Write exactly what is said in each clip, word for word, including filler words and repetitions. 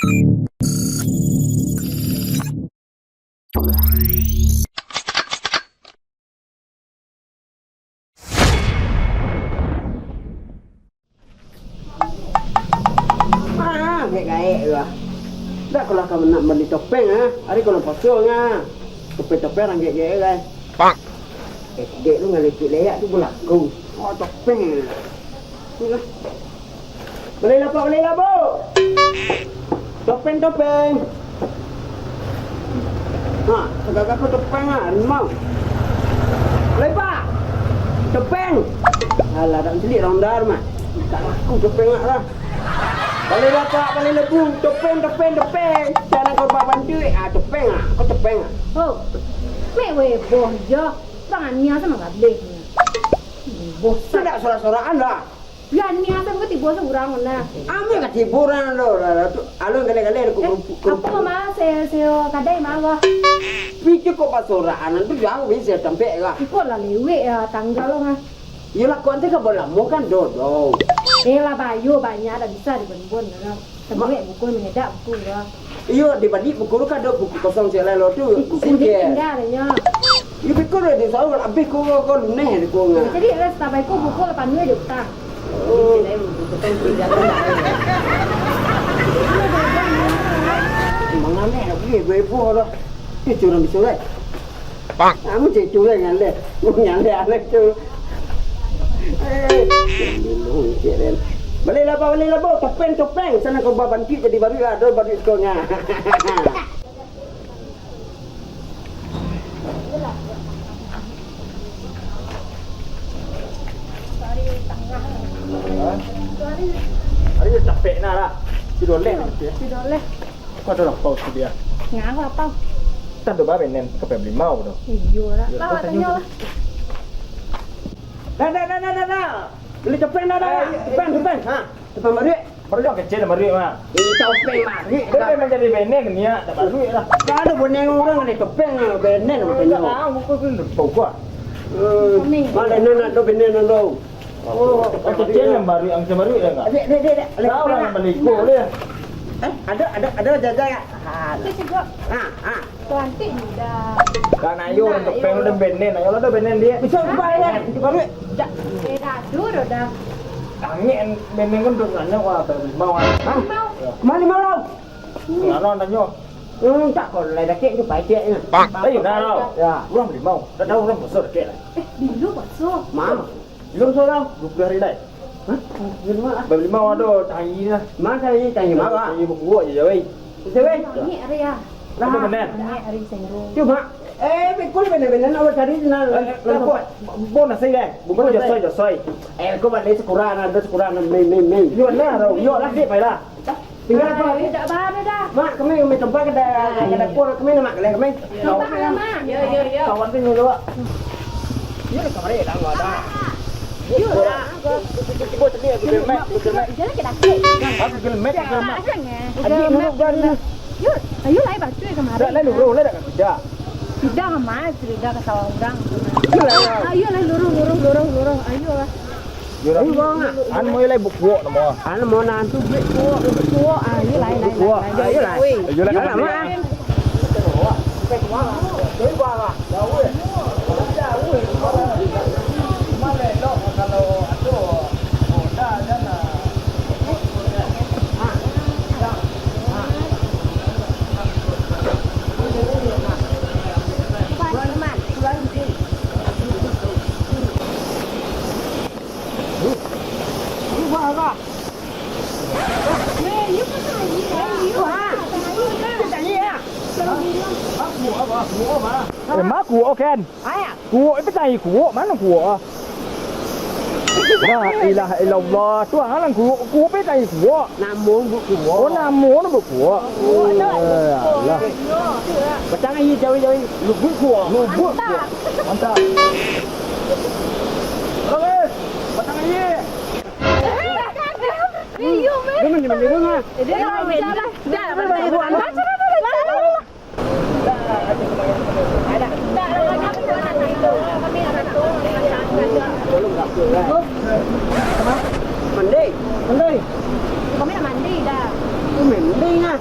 Ah, gaek-gaek tu lah. Dak ko lah ka nak bali topeng, ah. Ari ko lah puaso, ah. Topeng-topeng rang gaek-gaek, ah. Pak. Eh, dek lu ngalipik leyak tu balaku. Oh, topeng. Ni lah. Balilah, Pak, balilah, Bu. Topeng, topeng. Ha, sagagah ko topeng ah, rimau. Lai, Pak. Topeng. Alah, dak caliak ronda mah. Tak laku topeng ah lah. Balilah, Pak, balilah, Bu. Topeng, topeng, topeng. Sanan ko babantuak. Ah, topeng ah. Ko topeng ah. Oh, mek weh boh jo. Bang Ania sama gableh. Bosan. Sudah sorak-sorakan dah. Yo, Ania kan tibo surang nah. Amin ka tibo urang lo, lah, lah, tu, alun gale-gale, eh, kerupuk, kerupuk. Apo mah, se-, seo kadai mah, wah. Piti kok basorakan tu jauah bisa tampek lah. Iko lah lewek ya, tanggal lo mah. Iyolah, kok ante ka balamo kan, dodo. Eh, lah, bayo banyak, dak bisa dibon-bon, nah. Tabuek buku, manyedak buku, lah. Iyo, di balik buku tu kan ado buku kosong ciek lai lo tu. Buku kuning tinggal, nyo. Iyo, beko lah di saur, abih ko, ko luneh di ko nga. Jadi, lah, satabai ko buku lah panuah di utang. Oh. Manganeh, abih, ibu-ibu lah. Itu urang bisa, lai. Pak. Kamu cek curang ngaleh. Ngaleh alek tu. Eh, dulu cek den. Balilah, Pak, balilah, Bu. Topeng, topeng. Sanan ko babantuak jadi baruik lah. Ado baruik ko nga. Ari capek nah lah. Sudah leh. Sudah leh. Kau ada lapau tu dia. Ngah lapau. Tando ba benen, ka bali limau tu. Iyo lah. Lah, tanyo lah. Dah, dah, dah, dah, dah, dah. Bali topeng dah, dah. Topeng, topeng. Ha, topeng baruik. Baruik kecil baruik mah. Ini topeng baruik. Dia memang jadi benen ni ya, tak baruik lah. Kalau benen urang ni topeng benen macam ni. Tahu buku tu bau kuah. Hmm. Mana nak tu benen tu? Oh, kecil yang baruik, yang baruik dah enggak? Dek, dek, dek, dek. Tahu lah yang beli kuah dia. Eh, ada, ada, ada jajan ya? Ah, ada. Itu juga. Ah, ah. Cantik muda. Kan ayo, nah, untuk ayo. Peng udah benen, ayo lah udah benen dia. Bisa ubah ya, itu baru. Dak. Eh, dah, dulu dah. Angin benen kan udah nanya wah, beli mau ah. Hah? Mau. Kemana mau? Mana nanya? Hmm, tak kau lai dakek tu paceknya. Ayo dah lo. Ya. Orang beli mau. Tak tahu orang besar dakek lah. Eh, dulu besar. Mau. Belum sorang. Dua puluh hari lai. Hah? Di rumah lah. Bali limau ado, tahi lah. Mana tahi? Tahi mah. Tahi bakuak je, wei. Bisa, wei? Ini hari ya. Lah. Apa benar? Ini hari sendung. Cuma, eh, pikul benar-benar awak cari di nan-, eh, nan apa? Tempat. Bon nasi deh. Bungkus jasoi, jasoi. Eh, kau balik sekurang, ada sekurang, mei, mei, mei. Yo lah, yo lah, dek, baiklah. Tinggal apa lagi? Dak baa dah. Mak, kami, kami tempat ke da-, ke dapur, kami nak makan, kami. Tempat lah, Mak. Yo, yo, yo. Kawan tu nyuruh awak. Yo, kamari dah, awak dah. Yo lah. Cuba tadi Google Map, Google Map. Jalan ke dakek. Ah, Google Map, Google Map. Adik, mana gua ni? Yo, ayo lah, batu kamari. Dah, dah, lurus lah, dah, dah. Tidak, Mak, tidak ke sawah orang. Yo lah. Ayo lah, lurus, lurus, lurus, lurus. Ayo lah. Yo, anu, mau lai bukuak namo. Anu, mau nan tu bukuak. Bukuak, ah, yo lai, lai, lai, lai. Yo lai. Yo lai, Mak. Eh, mak kuok kan? Kuok, eh, petai kuok, mano kuok ah? La ilaha illallah. Tuang alang kuok, kuok petai kuok. Namo buat kuok. Oh, namo buat kuok. Kuok tu. Eh, alah. Batang aia jauh-jauh. Lubuk kuok. Lubuk kuok. Mantap. Mantap. Bagus. Batang aia. Iyo, men. Dia mandi-mandi dulu, nah. Dia mandi dulu. Dah, dah, dah, dah. Mandi. Mandi. Kami nak mandi dah. Mandi, nah.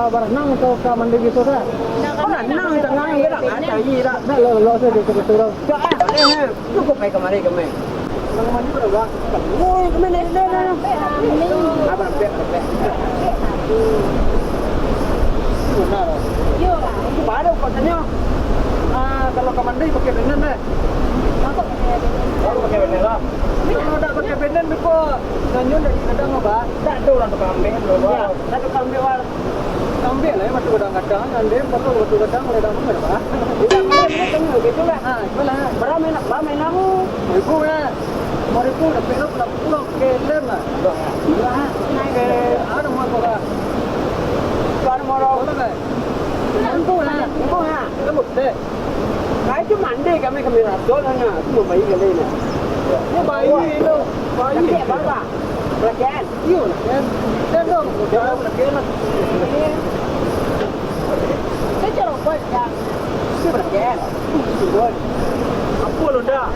Baranang atau ka mandi biaso sajo? Baranang, tanang, gerak, cari dak. Nak lo, lo sajo ke surau. Dak, eh, eh, cukup pai kamari kami. Nang mandi bara urang? Woi, kami naik dah, dah. Abang, bek, bek. Bana? Yo lah. Bana katonyo? Ah, kalau ka mandi pakai benen deh. Aku pakai benen. Baru pakai benen lah. Kalau dak pakai benen, beko nanyun dari kadang apa? Dak ado urang tukang ambiak lo, Bang. Yo, dak tukang ambiak, Bang. Ambiak lah, yo, batu gadang-gadang, andem, batu, batu gadang, mulai dah mulai, Bang. Tidak, mulai, mulai, mulai, gitu lah. Ah, itulah. Bara main, bara main kamu? Ibu lah. Mari pun, tapi lo pernah pulang ke lem lah. Iya. Ke, anu, mau apa? Anu, mau apa? Ibu lah. Ibu lah. Kamu deh. Kai tu mandi kami, kami raso lah, nah. Tu mambayi kali ni. Ni bayi tu. Bayi. Laki apa? Laki-laki? Iyo, laki-laki. Dan dong, udah laki-laki lah. Itu cerobot, ya. Itu laki-laki. Apa lo dah?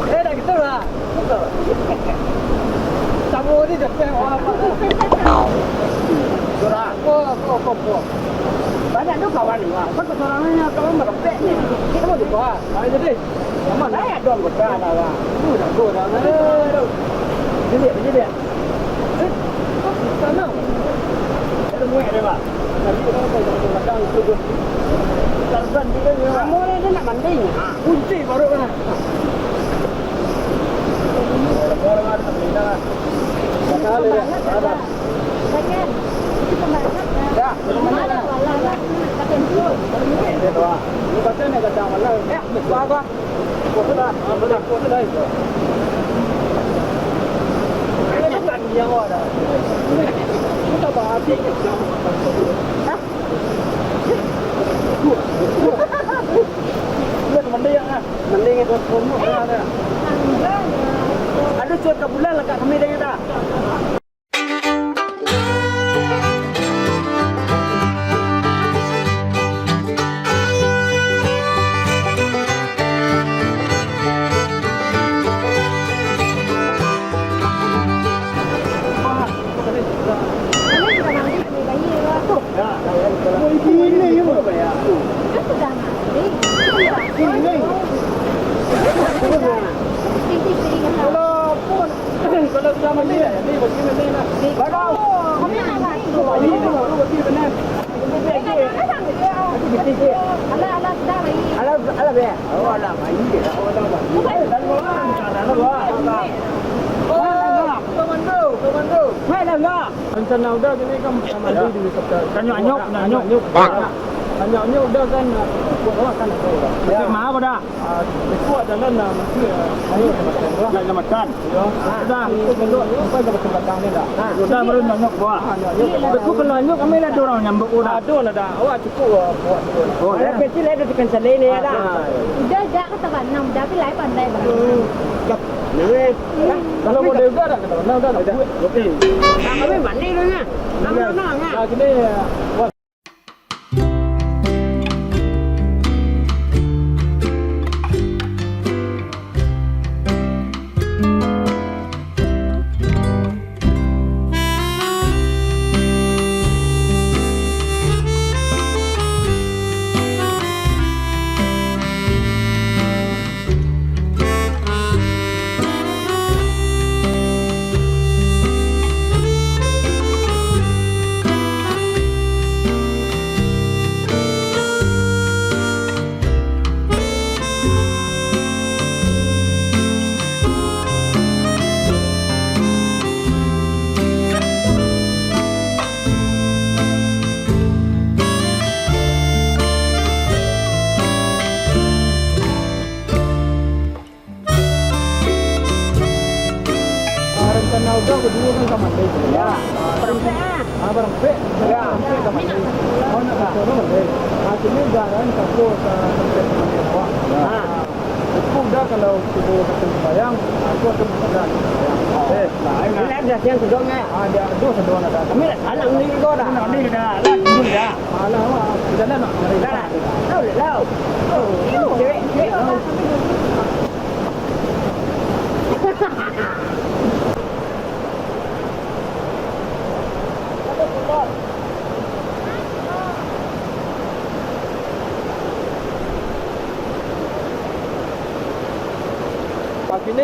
Eh, dah gitu lah. Samo ni dah peh, wah, apa dah? Surah. Apa, apa, apa, apa? Banyak tu kawan ni, wah. Apa kesorangannya, kawan merepek ni? Kita mau juga. Ayo, jadi. Aman. Saya ada anggota dah, wah. Ini dah, dah, dah. Jadi, jadi. Eh, apa sana? Ada muek dia, Pak. Tadi kita dah datang tu, Gus. Tarzan juga dia, Pak. Kamu ni dia nak mandi. Ah, kunci baru kan. Orang ada tak boleh dah. Ada, ada. Ada. Dah, mana dah? Ini baca ni kata malam. Ya, bagus. Aduh, cuit ka bulan lah, Kak, kami dah, dah. Kalau sudah mandi, ya, ni, bagi mandi lah. Baru. Alah, alah, sudah, baik. Alah, alah, be. Oh, alah, baik. Bukan. Alah, alah, alah. Oh, komando, komando. Baiklah, enggak. Rencana Uda kini kan mandi di kota. Kan nyok, nyok, nyok. Kan nyok, nyok Uda kan, ah, kuat awak kan, Uda. Ya. Maaf, Uda. Ah, itu adalah, nah, mesti, ah, ayo, makan. Nak makan. Ya. Uda, itu bentuk, apa yang betul batang ni, Uda? Ah. Uda baru nyok buah. Ah, nyok, nyok. Betul kalau nyok kami lah ada orang nyambut Uda. Ada lah, Uda. Awak cukup, ah, buat. Oh, ya. Anak kecil ada tukang salai ni, ya, Uda. Ah. Uda, Uda kata banam, Uda tapi lai pandai banam. Hmm. Kalau model Uda dah kata banam, Uda dah. Uda. Okey. Nah, kami mandi dulu, nah. Nah, nah, nah. Nah, sini, ya. Ah, rencana Uda baduo kan ka Mandai tu. Ya. Ah, barang pek. Ah, barang pek. Ya. Barang pek ka Mandai. Oh, nak ka Mandai. Ah, kini Uda arahan ka Mandai awak. Ya. Ah. Itu Uda kalau tibo ka sumbayang, aku akan buka sumbayang. Eh, nah, ini ada yang sedang, eh. Ah, dia ada sedang ada. Kami nak anak ni juga dah. Nak ni dah. Lah, tunggu dah. Alah, awak jalan nak mari. Dah lah. Tahu lah. Oh, cewek, cewek. Satu support.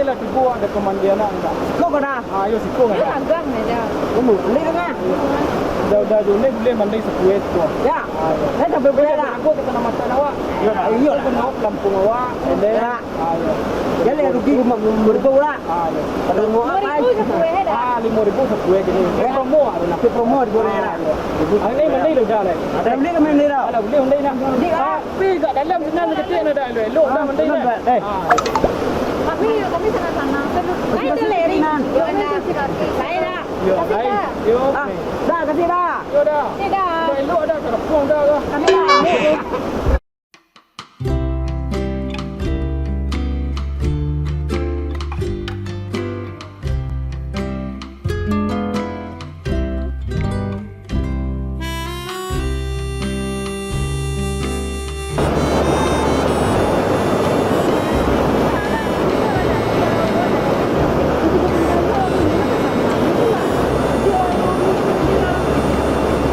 Lah tibo ado pamandi anak, Kak. Kok kau dah? Ah, yo, siko, Kak. Agak aja. Kamu, mandi tengah. Udah, udah, udah, udah, buliah mandi sapuai tu. Ya. Ah, yo. Saya sampai buliah lah. Aku kena mata awak. Yo, Kak. Iyo. Aku kena lampu awak, and then, ya. Ah, yo. Jadi rugi lima ribu lah. Ah, yo. Pada mau apa? Lima ribu sapuai dah. Ah, lima ribu sapuai gini. Ya. Promo ada nak. Promo di boleh lah. Ah, yo. Ah, ini mandi dah, Kak. Ada beli ke mandi dah? Ada beli mandi dah. Di, ah. Tapi kat dalam senang saketek nak dah, elok-elok dah mandi dah. Eh. Ah. Kami, kami sangat sanang. Lain dah, Leri. Yo, dah. Lain dah. Yo, kasih dah. Yo. Ah, dah, kasih dah. Yo dah. Kasih dah. Dah elok dah, tak ada puang dah lah. Kami dah.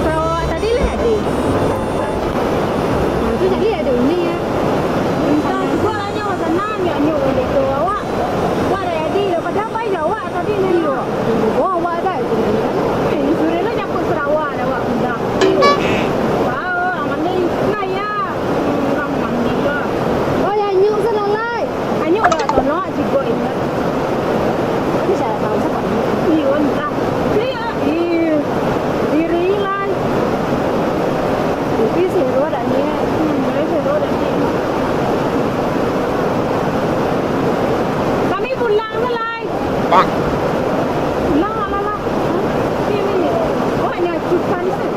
Kalau awak tadi lah, Dik. Nah, tu jadi ada uni, ya. Entah juga lah, nyo, sanang, nyo, nyo, gitu. Awak, awak dah jadi dah. Padahal pai jawab tadi ni, yo. Oh, awak dah. Eh, suruh lah nyapu sarawa dah, awak pindah. Wow, orang mandi. Nah, ya. Orang mandi lah. Oh, ya, nyuk salalai. Anyuk dah, tolong, cikgu ingat. Tapi saya tak tahu siapa. Iya, entah. Iya. Iya. Diri lah. Tapi si Ero dah ni. Hmm, si Ero dah ni. Kami pulang lah, Lai. Pulang lah, lah, lah. Ini, ini. Oh, hanya cupan saja.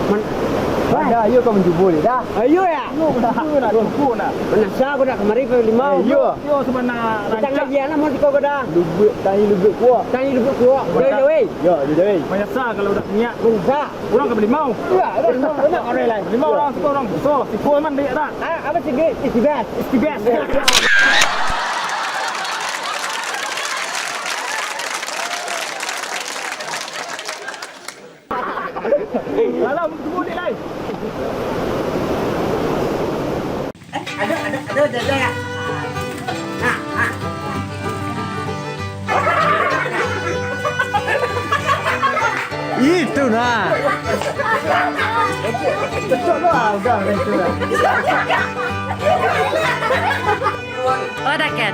Man-, wah. Dah, ayo kau mancubo je, dah. Ayo, ya? Ayo, mancubo nak, cubo nak. Manasa aku dah kamari pakai limau. Eh, iyo. Iyo, sabana rancak. Tangan dia lah, mau dikau dah. Lubuk, tangan lubuk kuah. Tangan lubuk kuah. Kuah. Jauh-jauh, eh. Yo, jauh-jauh, eh. Manasa kalau dah niat. Manasa. Urang ka balimau. Iyo, balimau, balimau urang lain. Balimau urang suko urang. So, si Full man dia dah. Ah, apa sih, Gek? It's the best. It's the best. Eh, alam, tunggu ni, lai. Eh, ada, ada, ada, ada, ada, ya. Nah, nah. Itu nah. Betul tu, ah, udah, udah, itu dah. Oh, dah kan.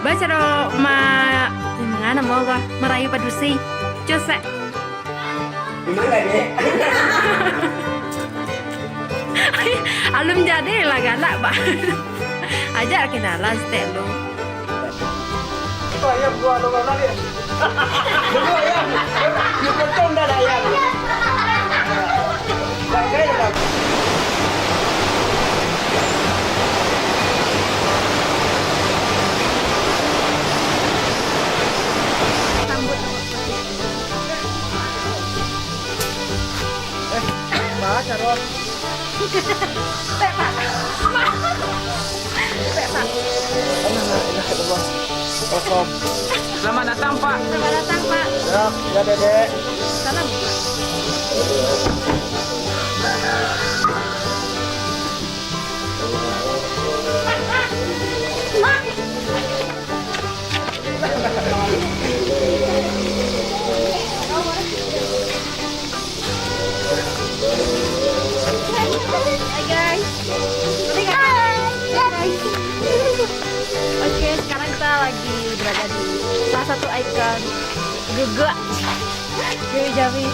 Baca dong, ma-, mangana mau gua merayu padusi. Cosek. Gimana, Dek? Alun jadi lah galak, Pak. Ajak kenalan setek lu. Itu ayam gua lo mana, Dek? Dulu ayam, dipotong dah ayam. Dah gaya dah. Eh, Pak, Carol. Tek, Pak. Tek, Pak. Alah, la ilaha illallah. Kosong. Selamat datang, Pak. Selamat datang, Pak. Ya, ya, Dedek. Salam, Pak. Hai, guys. Hai, guys. Oke, sekarang kita lagi berada di salah satu ikon Guguk. Jawi-jawi.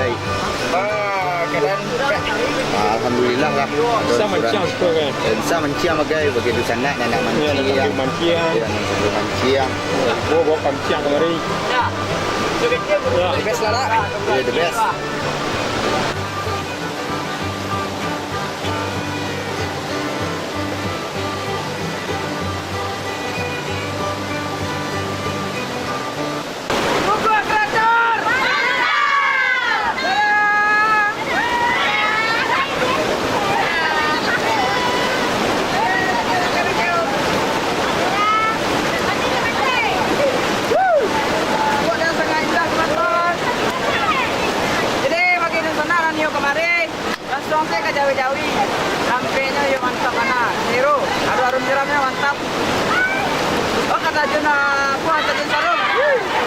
Baik. Ba, keadaan, Kak? Alhamdulillah lah. Bisa manciang sudah, kan? Eh, bisa manciang, bagai. Bagi dunsanak, nak, nak manciang. Ya, nak sambil manciang. Ya, nak sambil manciang. Oh, bawa panciang kamari. Ya. The best lah, Kak. Ya, the best. Jadi, bagi dunsanak nan nio kamari, Langsuang se ka jawi-jawi. Tampeknyo yo mantap bana. Niro, aduh, arum jeramnyo mantap. Oh, ka tajun, ah, kuah tajun Saruang.